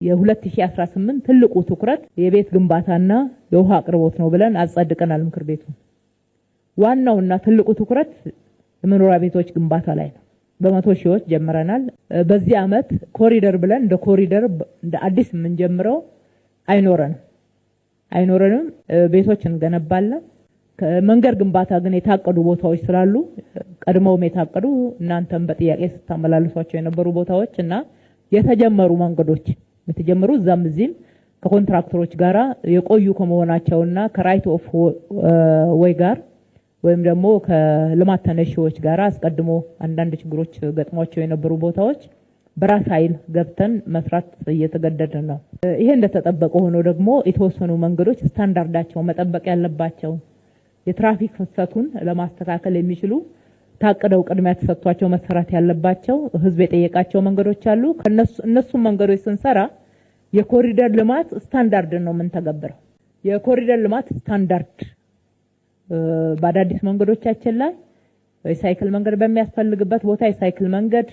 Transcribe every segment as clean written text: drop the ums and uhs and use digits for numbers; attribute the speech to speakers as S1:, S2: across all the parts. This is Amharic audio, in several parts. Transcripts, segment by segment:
S1: የ2018 ትልቁ ትኩረት የቤት ግንባታና የውሃ አቅርቦት ነው ብለን አጸድቀናል። ምክር ቤቱ ዋናውና ትልቁ ትኩረት የመኖሪያ ቤቶች ግንባታ ላይ ነው። በመቶ ሺዎች ጀምረናል። በዚህ ዓመት ኮሪደር ብለን እንደ ኮሪደር እንደ አዲስ የምንጀምረው አይኖረንም። ቤቶች እንገነባለን። ከመንገድ ግንባታ ግን የታቀዱ ቦታዎች ስላሉ፣ ቀድመውም የታቀዱ፣ እናንተም በጥያቄ ስታመላልሷቸው የነበሩ ቦታዎች እና የተጀመሩ መንገዶች የተጀመሩ እዛም እዚህም ከኮንትራክተሮች ጋራ የቆዩ ከመሆናቸውና ከ right of way ጋር ወይም ደግሞ ከልማት ተነሺዎች ጋር አስቀድሞ አንዳንድ ችግሮች ገጥሟቸው የነበሩ ቦታዎች በራስ ኃይል ገብተን መስራት እየተገደድን ነው። ይሄ እንደተጠበቀ ሆኖ ደግሞ የተወሰኑ መንገዶች ስታንዳርዳቸው መጠበቅ ያለባቸው፣ የትራፊክ ፍሰቱን ለማስተካከል የሚችሉ፣ ታቅደው ቅድሚያ ተሰጥቷቸው መሰራት ያለባቸው፣ ህዝብ የጠየቃቸው መንገዶች አሉ። እነሱም መንገዶች ስንሰራ የኮሪደር ልማት ስታንዳርድ ነው የምንተገብረው። የኮሪደር ልማት ስታንዳርድ በአዳዲስ መንገዶቻችን ላይ የሳይክል መንገድ በሚያስፈልግበት ቦታ የሳይክል መንገድ፣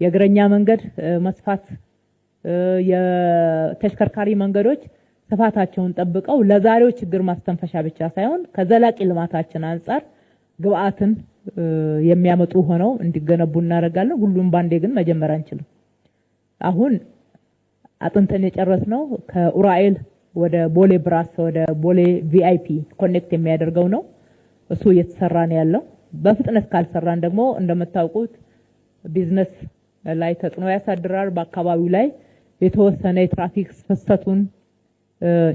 S1: የእግረኛ መንገድ መስፋት፣ የተሽከርካሪ መንገዶች ስፋታቸውን ጠብቀው ለዛሬው ችግር ማስተንፈሻ ብቻ ሳይሆን ከዘላቂ ልማታችን አንጻር ግብአትን የሚያመጡ ሆነው እንዲገነቡ እናደርጋለን። ሁሉም ባንዴ ግን መጀመር አንችልም። አሁን አጥንተን የጨረስነው ከኡራኤል ወደ ቦሌ ብራስ ወደ ቦሌ VIP connect የሚያደርገው ነው። እሱ እየተሰራ ነው ያለው። በፍጥነት ካልሰራን ደግሞ እንደምታውቁት ቢዝነስ ላይ ተጽዕኖ ያሳድራል። በአካባቢው ላይ የተወሰነ የትራፊክ ፍሰቱን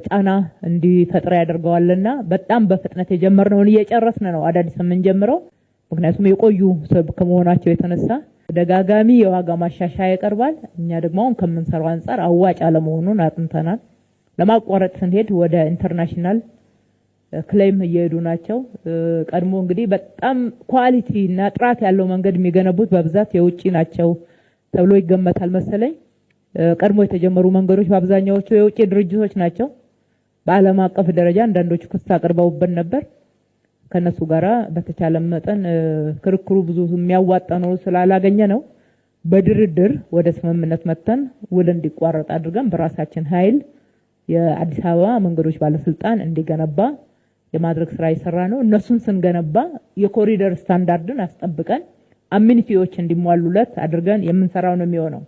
S1: ጫና እንዲፈጥር ያደርገዋልና በጣም በፍጥነት የጀመርነውን እየጨረስን ነው አዳዲስ የምንጀምረው። ምክንያቱም የቆዩ ከመሆናቸው የተነሳ ተደጋጋሚ የዋጋ ማሻሻያ ይቀርባል። እኛ ደግሞ አሁን ከምንሰራው አንጻር አዋጭ አለመሆኑን አጥንተናል። ለማቋረጥ ስንሄድ ወደ international claim እየሄዱ ናቸው። ቀድሞ እንግዲህ በጣም quality እና ጥራት ያለው መንገድ የሚገነቡት በብዛት የውጭ ናቸው ተብሎ ይገመታል መሰለኝ። ቀድሞ የተጀመሩ መንገዶች በአብዛኛዎቹ የውጭ ድርጅቶች ናቸው። በዓለም አቀፍ ደረጃ አንዳንዶቹ ክስ አቅርበውብን ነበር። ከነሱ ጋራ በተቻለ መጠን ክርክሩ ብዙ የሚያዋጣ ነው ስላላገኘ ነው በድርድር ወደ ስምምነት መጥተን ውል እንዲቋረጥ አድርገን በራሳችን ኃይል የአዲስ አበባ መንገዶች ባለስልጣን እንዲገነባ የማድረግ ስራ የሰራ ነው። እነሱን ስንገነባ የኮሪደር ስታንዳርድን አስጠብቀን amenity ዎች እንዲሟሉለት አድርገን የምንሰራው ነው የሚሆነው።